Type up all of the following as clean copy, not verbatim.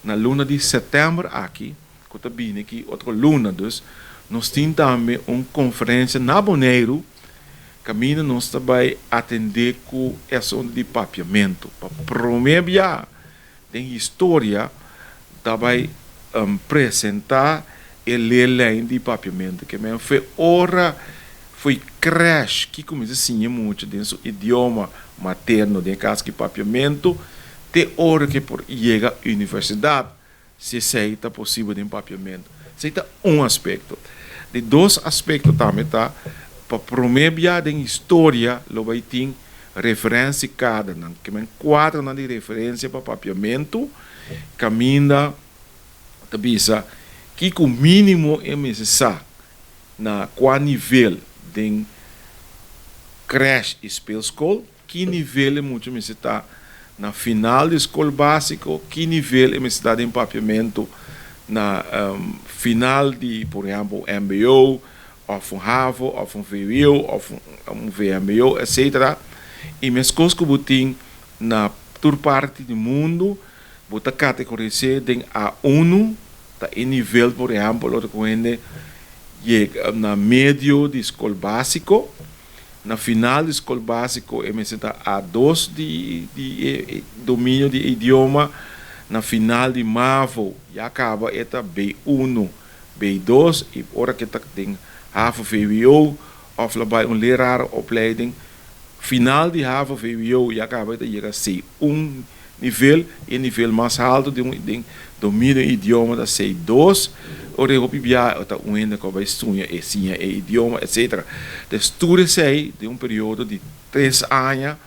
Na luna di sèptèmber aki, ku ta bini aki otro luna dus, nos tin tambe un konferensia na Boneiru, kaminda nos ta bai atendé ku e asuntu di papiamentu. Pa promé bia den historia ta bai presentá e leerlijn di papiamentu. Ke men fe ora foi crèsh ki kuminsá siña mucha den su idioma materno, den e kas ki papiamentu, te ora ke por yega universidat, si esei ta posibel den papiamentu. Esei ta un aspekto. Di dos aspekto tambe ta, pa promé bia den historia lo bai tin referentiekadernan, ke men kuadronan di referensia pa papiamentu, kaminda ta bisa kiko mínimo e mester sa na kua nivel den crèsh i speelskool, ki nivel e mucha mester ta na final di skol básiko, ki nivel e mester ta den papiamentu na final di, por ehèmpel, MBO òf un HAVO òf un VWO òf un VMBO, etcetera. I meskos ku bo tin na tur parti di mundu, bo ta kategoris'é den A1, ta e nivel, por ehèmpel, ora ku hende yega na medio di skol básiko. Na final di skol básiko e mester ta A2 di e dominio di e idioma. Na final di MAVO ya kaba e ta B1, B2 i ora ku e ta den HAVO VWO òf lo bai un lerarenopleiding, final di HAVO VWO ya kaba e ta yega C1 nivel i e nivel mas haltu den den dominio di idioma ta C2. Ora e hopi bia e ta un hende ku a bai stuña e siña e idioma etcetera. Entonces tur esei den un periodo di 3 aña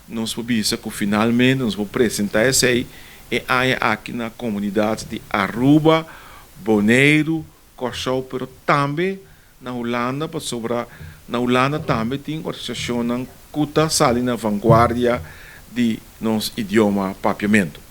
nos por bisa ku finalmente nos por presentá esei e aña aki na komunidat di Aruba, Boneiru, Kòrsou, pero tambe na Hulanda, pasobra na Hulanda tambe tin organisashonnan ku ta sali na vanguardia di nos idioma papiamentu.